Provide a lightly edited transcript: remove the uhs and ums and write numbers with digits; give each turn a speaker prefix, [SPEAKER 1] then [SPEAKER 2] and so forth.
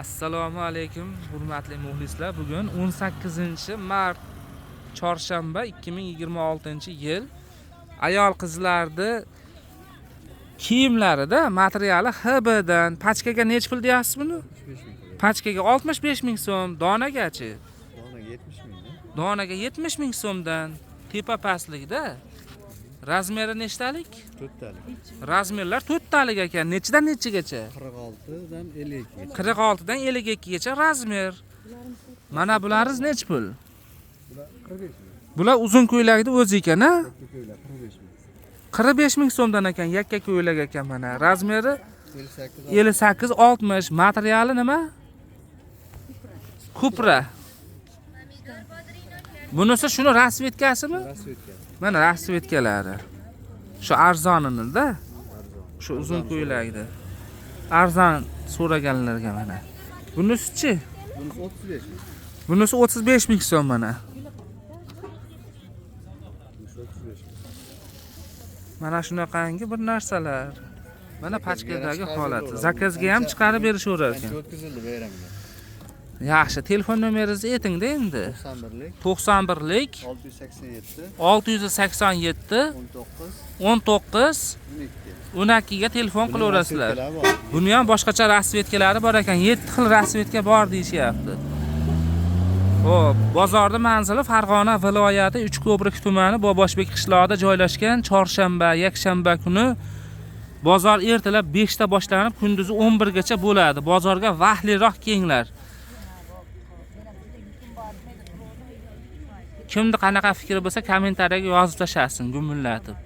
[SPEAKER 1] Assalomu alaykum, hurmatli muxlislar. Bugun 18 mart, chorshanba, 2026-yil. Ayol qizlarni kiyimlarida materiali HBdan. Pachkaga nechi pul deyapsiz buni?
[SPEAKER 2] 65 ming.
[SPEAKER 1] Pachkaga 65 ming so'm, donagachi?
[SPEAKER 2] Donaga 70 ming.
[SPEAKER 1] Donaga 70 ming so'mdan. Tepa pastlikda. Размер i nechtalik?
[SPEAKER 2] To'rttalik.
[SPEAKER 1] Размер lar to'rttalik ekan. Nechidan nechigacha?
[SPEAKER 2] 46 dan 52 gacha.
[SPEAKER 1] 46 dan 52 gacha размер. Mana bularingiz nechi pul?
[SPEAKER 2] Bular 45 ming.
[SPEAKER 1] Bular uzun ko'ylakni o'zi ekan, a?
[SPEAKER 2] Yakka ko'ylak 45 ming.
[SPEAKER 1] 45 ming so'mdan ekan, yakka ko'ylak ekan mana. Размер i
[SPEAKER 2] 58.
[SPEAKER 1] 58 60. Materiali nima? Kupra. Bunisi shuni расцветка simi?
[SPEAKER 2] Расцветка.
[SPEAKER 1] Mana расцветка lari. Shu arzonini-da. Shu uzun ko'ylakni. Arzon so'raganlarga mana. Bunisichi?
[SPEAKER 2] Bunisi 35 ming.
[SPEAKER 1] Bunisi 35 ming so'm mana.
[SPEAKER 2] Bunisi 35 ming.
[SPEAKER 1] Mana shunaqangi bir narsalar. Mana
[SPEAKER 2] Заказ ga
[SPEAKER 1] pachkadagi
[SPEAKER 2] chiqarib
[SPEAKER 1] holati.
[SPEAKER 2] beraveradi.
[SPEAKER 1] Заказ ga ham chiqarib berishaverar ekan.
[SPEAKER 2] Ancha o'tkazildi bayramga.
[SPEAKER 1] Yaxshi, telefon nomeringizni aytingda endi.
[SPEAKER 2] 91lik
[SPEAKER 1] 91lik
[SPEAKER 2] 687
[SPEAKER 1] 687
[SPEAKER 2] 19
[SPEAKER 1] 19
[SPEAKER 2] 12.
[SPEAKER 1] 12 ga telefon qilaverasizlar.
[SPEAKER 2] Расцветка lari bor.
[SPEAKER 1] Buni ham boshqacha расцветка lari bor ekan. 7 xil расцветка bor deyishyapti. Xo'p, bozorda manzili Farg'ona viloyati Uchko'prik tumani Boboshbek qishlog'ida joylashgan. Chorshanba, yakshanba kuni bozor ertalab 5 ta boshlanib, kunduzi 11 gacha bo'ladi. Bozorga vaqtliroq kelinglar. Kimda qanaqa fikri bo'lsa, kommentariyaga yozib tashlasin, gumillatib.